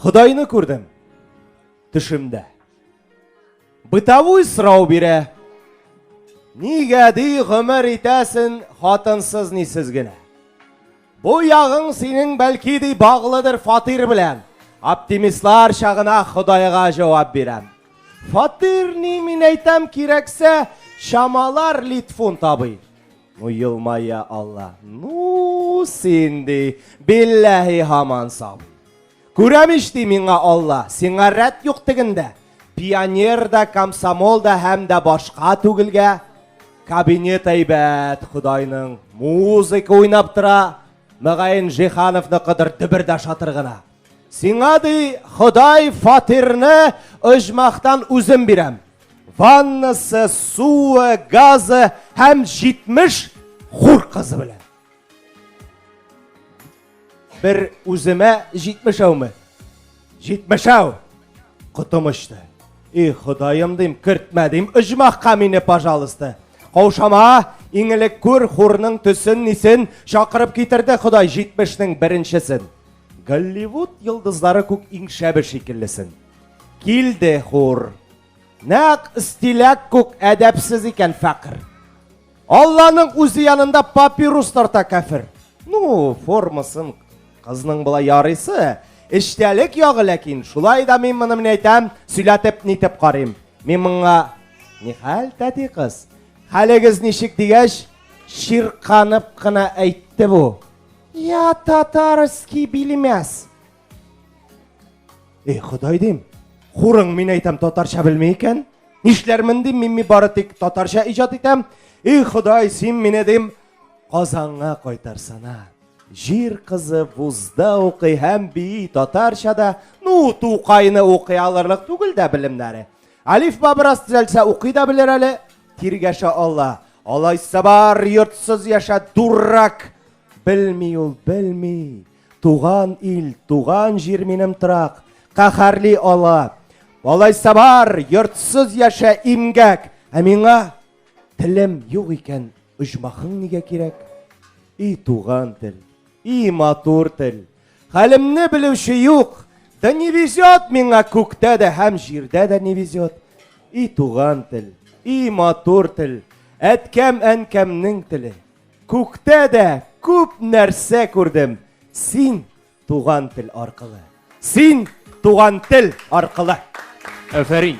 Ходайны күрдем төшемдә. Бытовой сорау бирә. Нигә ди гомер итәсен хатынсыз нисез генә? Бу ягың синең бәлки ди баглыдыр фатир белән. Оптимистларча гына Ходайга җавап бирәм. Фатир ни мин әйтәм кирәксә, чамалар Литфун табый. Ну елмая Алла. Ну син ди, билләһи һаман сабый. Күрәм ич ди миңа Алла, сиңа рәт юк тегендә. Пионер да, комсомол да һәм дә башка түгелгә. Кабинет әйбәт, Ходайның. Музыка уйнап тора. Мөгаен Жихановныкыдыр дөбер дә шатыр гына. Сиңа ди, Ходай фатирны оҗмахтан үзем бирәм. Ваннасы, суы, газы һәм 70 хур кызы белән. Бер үземә җитмешәүме? Җитмешәү! Котым очты. И, Ходаем дим, кертмә дим, оҗмахка мине, пожалуйста. Каушама, иң элек күр хурның төсен, нисен, чакырып китерде Ходай җитмешнең беренчесен. Голливуд йолдызлары күк иң шәбе шикеллесен. Килде хур. Нәкъ стиляк күк әдәпсез икән фәкыр. Алланың үзе янында папирус тарта кәфер. Ну, формасын кызның була ярыйсы. Эчтәлек ягы ләкин шулай да мин моны менә әйтәм, сөйләтеп нитеп карыйм. Мин моңа нихәл, тәти кыз? Хәлегез ничек дигәч, чирканып кына әйтте бу. Я татарский билмәс. Эй, Ходай дим. Хурың мин әйтәм татарча белми икән. Нишләрмен дим, мин бары тик татарча иҗат итәм. Эй, Ходай, син мине дим Казанга кайтарсана. Җир кызы вузда укый һәм бии татарча да. Ну, Тукайны укый алырлык түгел дә белемнәре. Алифба бераз төзәлсә укый да белер әле. Тиргәшә Алла. Алайса бар, йортсыз яшә, дурак. Белми ул, белми. Туган ил, туган җир минем торак, каһәрли ала. Алайса бар, йортсыз яшә имгәк. Ә миңа телем юк икән, оҗмахың нигә кирәк? И туган тел, и матур тел. Хәлемне белүче юк. Да не везет миңа күктә дә һәм җирдә дә не везет. И туган тел, и матур тел, әткәм әнкәмнең теле. Күктә дә күп нәрсә күрдем. Син туган тел аркылы. Син туган тел аркылы. Афәрин.